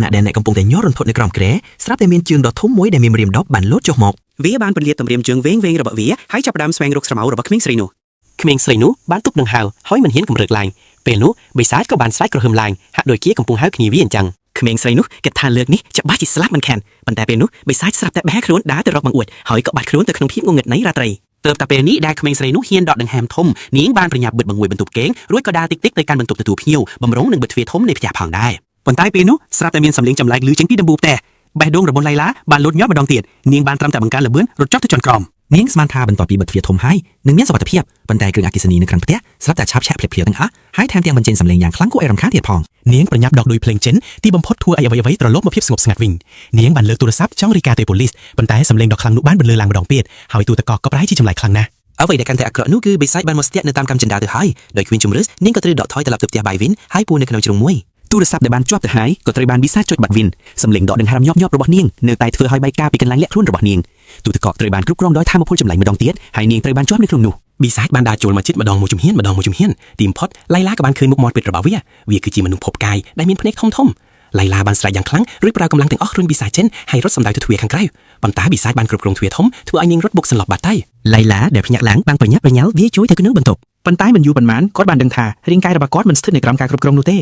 ខណៈដែលអ្នកកំពុងតែញ័ររន្ធត់នៅក្រោមគ្រែស្រាប់តែមានជើងដ៏ធំមួយដែលមានម្រាមដប់បានលោតចុះមក វាបានពន្លាតតម្រៀមជើងវែងៗរបស់វាហើយចាប់ផ្ដើមស្វែងរកស្រមោលរបស់ក្មេងស្រីនោះក្មេងស្រីនោះបានទប់នឹងហៅហើយមិនហ៊ានកម្រើកឡើងពេលនោះបិសាចក៏បានស្រែកគ្រហឹមឡើងហាក់ដូចជាកំពុងហៅគ្នាវាអញ្ចឹងក្មេងស្រីនោះគិតថាលើកនេះច្បាស់ជាស្លាប់មិនខានប៉ុន្តែពេលនោះបិសាចស្រាប់តែបែរខ្លួនដើរទៅរកបង្អួចហើយក៏បាត់ខ្លួនទៅក្នុងភាពងងឹតនៃរាត្រីទើបតែពេលនេះដែលក្មេងស្រីនោះហ៊ានដកដង្ហើមធំនាងបានប្រញាប់បិទបង្អួចបន្ទប់គេងរួចក៏ដើរតិចៗទៅកាន់បន្ទប់ទទួលភ្ញៀវបំរុងនឹងបិទទ្វារធំនៃផ្ទះផងដែរប៉ុន្តែពេលនោះស្រាប់តែមានសំឡេងចម្លែកឮចេញពីដំបូលផ្ទះបេះដូងរបស់ឡៃឡាបានលោតញាប់ម្ដងទៀតនាងបានត្រឹមតែបង្កើនល្បឿនរត់ចុះទៅជាន់ក្រោម នាងស្មានថាបន្ទាប់ពីបិទទ្វារធំហើយនឹងមានសុវត្ថិភាពប៉ុន្តែគ្រឿងអគ្គិសនីនៅក្នុងផ្ទះស្រាប់តែឆាបឆាក់ភ្លាមៗទាំងអស់ហើយថែមទាំងបញ្ចេញសំឡេងយ៉ាងខ្លាំងគួរឲ្យរំខានទៀតផង នាងប្រញាប់ដកដោយភ្លេងចិនទីបំផុតធ្វើឲ្យអ្វីៗត្រឡប់មកភាពស្ងប់ស្ងាត់វិញនាងបានលើកទូរស័ព្ទចង់រាយការណ៍ទៅប៉ូលីសប៉ុន្តែសំឡេងដ៏ខ្លាំងនោះបានបន្លឺឡើងម្ដងទៀតហើយទូទឹកកកក៏ប្រែជាចម្លែកខ្លាំងណាស់ អ្វីដែលកាន់តែអាក្រក់នោះគឺបិសាចបានមកស្ទាក់នៅតាមកាំជណ្ដើរទៅហើយដោយគ្មានជម្រើសនាងក៏ត្រូវដកថយត្រឡប់ទៅផ្ទះបាយវិញហើយពួននៅក្នុងជ្រុងមួយ ទូរស័ព្ទដែលបានជាប់ទៅហើយក៏ត្រូវបានវិសាចុចបាត់វិញសំឡេងដកដង្ហើមញាប់ៗរបស់នាងនៅតែធ្វើឲ្យបែកការពីកន្លែងលាក់ខ្លួនរបស់នាងទូទឹកកកត្រូវបានគ្រប់គ្រងដោយធម៌ពលចម្លែកម្ដងទៀតហើយនាងត្រូវបានជាប់នៅក្នុងនោះ បិសាចបានដើរចូលមកជិតម្ដងមួយជំហានម្ដងមួយជំហានទីបំផុតឡៃឡាក៏បានឃើញមុខមាត់ពិតរបស់វាវាគឺជាមនុស្សភពកាយដែលមានភ្នែកធំធំឡៃឡាបានស្រែកយ៉ាងខ្លាំងរួចប្រើកម្លាំងទាំងអស់រុញបិសាចចេញហើយរត់សម្ដៅទៅទ្វារខាងក្រៅប៉ុន្តែបិសាចបានគ្រប់គ្រងទ្វារធំធ្វើឲ្យនាងរត់បុកសន្លប់បាត់ទៅ ឡៃឡាដែលភ្ញាក់ឡើងបានប្រញាប់ប្រញាល់វាជួយទៅក្នុងបន្ទប់ ប៉ុន្តែមិនយូរប៉ុន្មានគាត់បានដឹងថារាងកាយរបស់គាត់មិនស្ថិតនៅក្រោមការគ្រប់គ្រងនោះទេ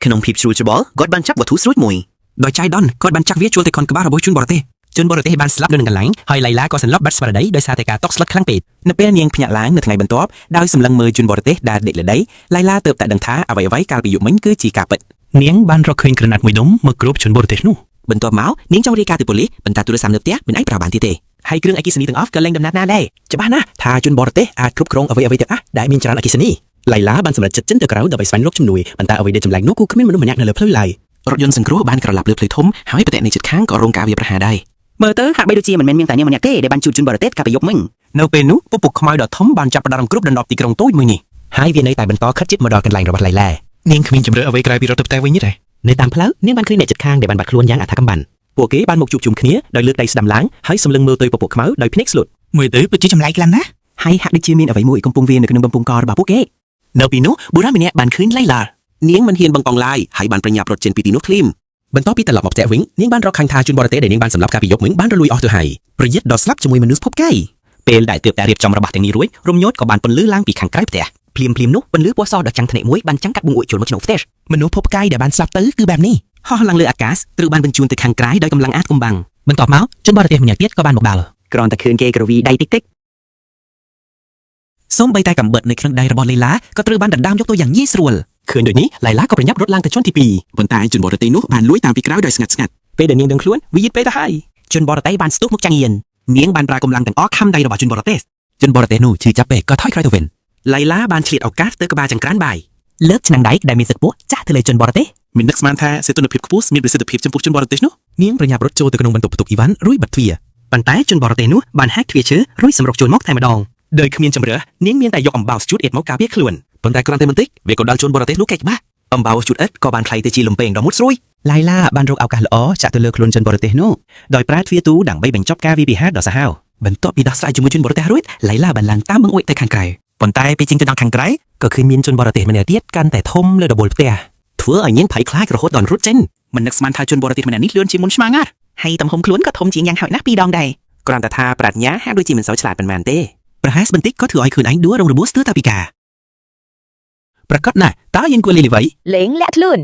ក្នុងភាពជ្រួលច្របល់គាត់បានចាប់វត្ថុស្រួចមួយ ដោយចៃដន្យគាត់បានចាក់វាចូលទៅក្នុងក្បាលរបស់ជនបរទេសជនបរទេសបានស្លាប់នៅនឹងកន្លែងហើយឡៃឡាក៏សន្លប់បាត់ស្មារតីដោយសារតែការតក់ស្លុតខ្លាំងពេក នៅពេលនាងភ្ញាក់ឡើងនៅថ្ងៃបន្ទាប់ដោយសម្លឹងមើលជនបរទេសដែលដេកលើដីឡៃឡាទើបតែដឹងថាអ្វីៗកាលពីយប់មិញគឺជាការពិត នាងបានរកឃើញក្រណាត់មួយដុំមកគ្របជនបរទេសនោះ បន្ទាប់មកនាងចង់រាយការណ៍ទៅប៉ូលីសប៉ុន្តែទូរស័ព្ទនៅផ្ទះមិនអាចប្រើបានទៀតទេ ហើយគ្រឿងអគ្គិសនីទាំងអស់ក៏លែងដំណើរការដែរ ច្បាស់ណាស់ថាជនបរទេសអាចគ្រប់គ្រងអ្វីៗទាំងអស់ដែលមានចរន្តអគ្គិសនី ឡៃឡាបានសម្រេចចិត្តចេញទៅក្រៅដើម្បីស្វែងរកជំនួយប៉ុន្តែអ្វីដែលចម្លែកនោះគឺគ្មានមនុស្សម្នាក់នៅលើផ្លូវឡើយ រថយន្តសង្គ្រោះបានក្រឡាប់លើផ្លូវធំហើយប្រទេសនៃជិតខាងក៏រងការវាយប្រហារដែរ មើលទៅហាក់បីដូចជាមិនមែនមានតែនាងម្នាក់ទេដែលបានជួបជនបរទេសកាលពីយប់មិញ នៅពេលនោះពពុះខ្មៅដ៏ធំបានចាប់ផ្ដើមគ្រប់ដណ្ដប់ទីក្រុងតូចមួយនេះ ហើយវានៅតែបន្តខិតជិតមកដល់កន្លែងរបស់ឡៃឡា នាងគ្មានជម្រើសអ្វីក្រៅពីរត់ទៅផ្ទះវិញទេ នៅតាមផ្លូវនាងបានឃើញអ្នកជិតខាងដែលបានបាត់ខ្លួនយ៉ាងអថកំបាំង ពួកគេបានមកជួបជុំគ្នាដោយលើកដៃស្ដាំឡើងហើយសម្លឹងមើលទៅពពុះខ្មៅដោយភ្នែកស្លុត មើលទៅពិតជាចម្លែកខ្លាំងណាស់ ហើយហាក់ដូចជាមានអ្វីមួយកំពុងវានៅក្នុងបំពង់ករបស់ពួកគេ នៅពីនោះបុរសម្នាក់បានឃើញឡៃឡានាងមិនហ៊ានបង្កងឡើយហើយបានប្រញាប់រត់ចេញពីទីនោះភ្លាម បន្ទាប់ពីត្រឡប់មកផ្ទះវិញនាងបានរកឃើញថាជនបរទេសដែលនាងបានសម្លាប់កាលពីយប់មិញបានរលួយអស់ទៅហើយ ប្រយុទ្ធដ៏ស្លាប់ជាមួយមនុស្សភពកាយ ពេលដែលទើបតែរៀបចំរបស់ទាំងនេះរួចរំញោចក៏បានពន្លឺឡើងពីខាងក្រៅផ្ទះ ភ្លាមៗនោះពន្លឺពណ៌សដ៏ចាំងធ្នាក់មួយបានចាំងកាត់បង្អួចចូលមកក្នុងផ្ទះ មនុស្សភពកាយដែលបានស្លាប់ទៅគឺបែបនេះ ហោះឡើងលើអាកាសត្រូវបានបញ្ជូនទៅខាងក្រៅដោយកម្លាំងអាថ៌កំបាំង បន្ទាប់មកជនបរទេសម្នាក់ទៀតក៏បានមកដល់ គ្រាន់តែឃើញគេក្រវីដៃតិចតិច សូម្បីតែកំបិតនៅក្នុងដៃរបស់លីឡាក៏ត្រូវបានដណ្ដើមយកទៅយ៉ាងងាយស្រួល ឃើញដូចនេះឡៃឡាក៏ប្រញាប់រត់ឡើងទៅជាន់ទី ប៉ុន្តែជនបរទេសនោះបានលួចតាមពីក្រោយដោយស្ងាត់ស្ងាត់ 2ពេលដែលនាងដឹងខ្លួនវាយឺតពេកទៅហើយជនបរទេសបានស្ទុះមកចាំងៀននាងបានប្រើកម្លាំងទាំងអស់ខំដៃរបស់ជនបរទេស ជនបរទេសនោះឈឺចាប់ពេកក៏ថយក្រោយទៅវិញ ឡៃឡាបានឆ្លៀតឱកាសទៅក្បាលចង្ក្រានបាយ លើកឆ្នាំងដែកដែលមានទឹកពោះចាក់ទៅលើជនបរទេស មិននឹកស្មានថាសីតុណ្ហភាពខ្ពស់មានប្រសិទ្ធភាពចំពោះជនបរទេសនោះ នាងប្រញាប់រត់ចូលទៅក្នុងបន្ទប់ផ្ទុកអ៊ីវ៉ាន់រួចបិទទ្វារ ប៉ុន្តែជនបរទេសនោះបានហែកទ្វារឈើរួចសម្រុកចូលមកតែម្ដងដោយគ្មានជម្រើសនាងមានតែយកអំបោសជូតអៀតមកការពារខ្លួន ប៉ុន្តែគ្រាន់តែបន្តិចវាក៏ដល់ជនបរទេសនោះគេចបាស់ អំបោសជូតអិតក៏បានក្លាយទៅជាលំពែងដ៏មុតស្រួយ ឡៃឡាបានរកឱកាសល្អចាក់ទៅលើខ្លួនជនបរទេសនោះដោយប្រើទ្វារទូដើម្បីបញ្ចប់ការវាយប្រហារដ៏សាហាវ បន្ទាប់ពីដោះស្រាយជាមួយជនបរទេសរួចឡៃឡាបានឡើងតាមបង្អួចទៅខាងក្រៅ ប៉ុន្តែពេលចេញទៅដល់ខាងក្រៅក៏ឃើញមានជនបរទេសម្នាក់ទៀតកាន់តែធំលើដបូលផ្ទះ ធ្វើឲ្យនាងភ័យខ្លាចរហូតដល់រត់ចេញ មិននឹកស្មានថាជនបរទេសម្នាក់នេះលឿនជាងមុនឆ្មាងាត់ ហើយទំហំខ្លួនក៏ធំជាងយ៉ាងហោចណាស់ពីរដងដែរ គ្រាន់តែថាប្រាជ្ញាហាក់ដូចជាមិនសូវឆ្លាតប៉ុន្មានទេប្រហែលបន្តិចក៏ធ្វើឲ្យខ្លួនឯងដួលរងរបួសស្ទើរតែពិការ ប្រកាសណាស់តើយើងគួរលេងអ្វី លេងលាក់ខ្លួន